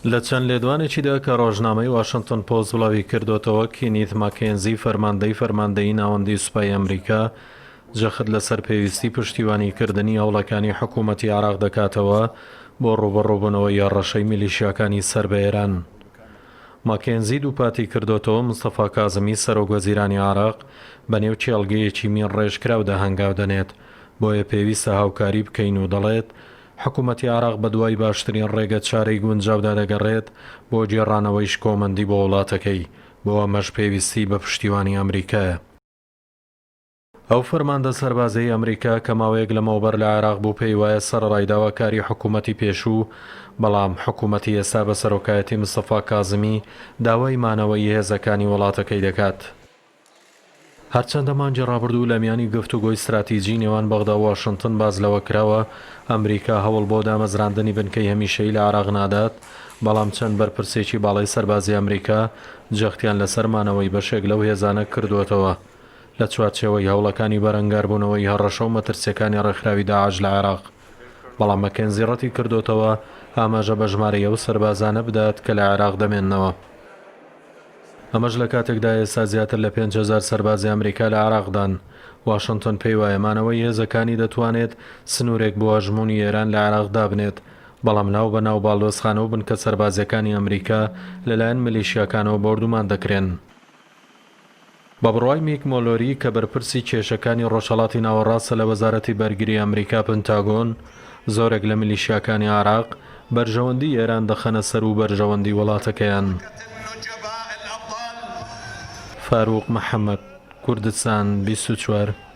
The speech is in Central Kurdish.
لە چەند لێدوانێکیدا کە ڕۆژنامەی واشنتن پۆست بڵاوی کردۆتەوە، کینیث ماکێنزی فەرماندەی فەرماندەیی ناوەندی سوپای ئەمریکا جەخت لەسەر پێویستی پشتیوانی کردنی هەوڵەکانی حکوومەتی عێراق دەکاتەوە بۆ ڕووبەڕووبوونەوەی هەڕەشەی میلیشیاکانی سەر بە ئێران. ماکێنزی دووپاتی کردۆتەوە، مستەفا کازمی سەرۆک وەزیرانی عێراق بەنێو کێڵگەیەکی مینڕێژکراودا هەنگاو دەنێت، بۆیە پێویستە هاوکاری بکەین و دەڵێت، حکومەتی عێراق بەدوای باشترین ڕێگە چارەی گونجاودا دەگەڕێت بۆ گێڕانەوەی شکۆمەندی بۆ وڵاتەکەی، بۆ ئەمەش پێویستی بە پشتیوانی ئەمریکایە. ئەو فەرماندە سەربازیەی ئەمریکا کە ماوەیەک لەمەوبەر لە عێراق بوو پێی وایە سەرەڕای داواکاری حکومەتی پێشوو، بەڵام حکومەتی ئێستا بە سەرۆکایەتی مستەفا کازمی داوای مانەوەی هێزەکانی وڵاتەکەی دەکات. هەرچەندە مانگی ڕابردوو لە میانی گفتوگۆی ستراتیجی نێوان بەغدا و واشنتن باس لەوە کراوە ئەمریکا هەوڵ بۆ دامەزراندنی بنکەی هەمیشەیی لە عێراق نادات، بەڵام چەند بەرپرسێکی باڵای سەربازی ئەمریکا جەختیان لەسەر مانەوەی بەشێک لەو هێزانە کردووەتەوە لە چوارچێوەی هەوڵەکانی بەرەنگاربوونەوەی هەڕەشە و مەترسییەکانی ڕێکخراوی داعش لە عێراق. بەڵام مەکێنزی ڕەتی کردۆتەوە ئاماژە بە ژمارەی ئەو سەربازانە بدات کە لە عێراق دەمێننەوە. ئەمەش لە کاتێکدایە ئێستا زیاتر لە 5000 سەربازی ئەمریکا لە عێراقدان. واشنتن پێیوایە مانەوەی هێزەکانی دەتوانێت سنوورێک بۆ هەژموونی ئێران لە عێراق دابنێت، بەڵام ناو بە ناو باڵیۆزخانە و بنکە سەربازییەکانی ئەمریکا لەلایەن میلیشیاکانەوە بۆردومان دەکرێن. بە بڕوای میک مۆلۆری کە بەرپرسی کێشەکانی ڕۆژهەڵاتی ناوەڕاستە لە وەزارەتی بەرگری ئەمریکا پنتاگۆن، زۆرێک لە میلیشیاکانی عێراق بەرژەوەندی ئێران دەخەنە سەروو بەرژەوەندی وڵاتەکەیان. فاروق محەمەد، کوردستان 24.